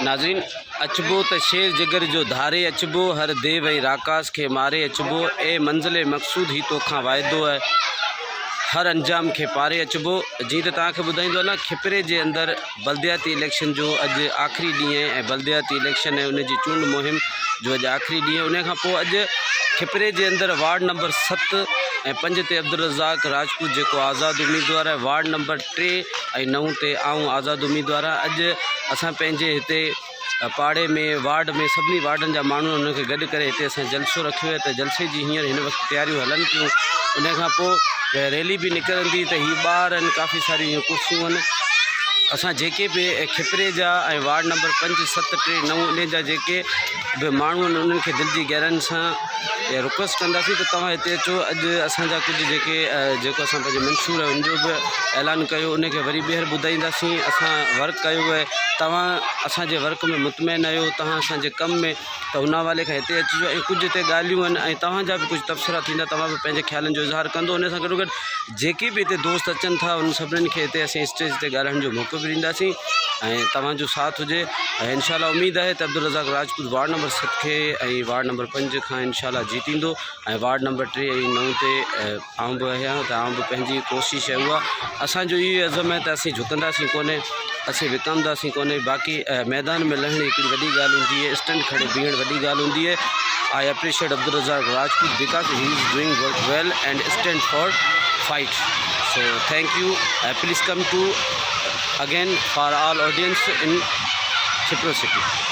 ناظرين اچبو ته شير جگر جو ڌاري اچبو هر ديو ۽ راڪاس کي ماري اچبو اي منزل مقصود هي توکان واعدو آهي هر انجام کي پاري اچبو جيئن ته توهان کي ٻڌائيندو هلان کپري جي اندر بلدياتي اليڪشن جو اڄ آخري ڏينهن آهي ۽ بلدياتي اليڪشن ۽ ان جي چونڊ مهم جو اڄ آخري ڏينهن ان کان پوء اڄ کپري جي اندر وارڊ نمبر ست ۽ پنج تي عبدالرزاق راجپوت جيڪو آزاد اميدوار آهي وارڊ نمبر ٽي ۽ نو تي آئون آزاد اميدوار آهيان اڄ اسان پنهنجي هتي پاڙي ۾ وارڊ ۾ سڀني وارڊن جا ماڻهو انهن کي گڏ ڪري هتي اسان جلسو رکيو آهي ته جلسي جي هينئر هن وقت تياريون هلن پيون ان کان پوء ريلي به نڪرندي ته هي ٻار آهن ڪافي ساريون هي ڪرسيون آهن اسان جيڪي به کپري جا ۽ وارڊ نمبر پنج ست ٽي نو انهن جا جيڪي به ماڻهو آهن انهن کي دل جي گهرائين سان رڪويسٽ ڪنداسين ته توهان هتي اچو اڄ اسان جا ڪجهه جيڪي جيڪو اسان پنهنجو منشور آهي ان جو به اعلان ڪيو ان کي وري ٻيهر ٻڌائينداسين اسان ورڪ ڪيو آهي توهان اسان جي ورڪ ۾ مطمئن آهيو توهان اسان جي ڪم ۾ ته ان حوالي کان هتي اچجو ۽ ڪجهه هتي ڳالهيون آهن ۽ توهان جا به ڪجهه تبصرا ٿيندا توهان به پنهنجي خيالن جو اظهار ڪندو ان سان گڏو گڏ جيڪي به هتي دوست اچن ٿا انهن سڀني کي هتي اسين اسٽيج تي ڳالهائڻ جو موقعو به ڏينداسين ۽ توهان جو ساٿ هجي ۽ انشاء الله اميد آهي ته عبدالرزاق راجپوت وارڊ نمبر ست کي ۽ وارڊ نمبر پنج کان انشاء الله جيتيندو ۽ وارڊ نمبر ٽي ۽ نو تي آئون به آهيان ته آئون به پنهنجي ڪوشش آهي اها اسانجو اهو عزم آهي ته اسين جهڪنداسين ڪونهي اسين وڪامنداسين ڪونهي باقي ميدان ۾ لهڻ هڪڙي وڏي ڳالهه هوندي آهي اسٽنڊ کڻي بيهڻ وڏي ڳالهه هوندي آهي I appreciate Abdul Razzaq Rajput because he is doing work well and stand for fight so thank you please come to again for all audience in Khipro city.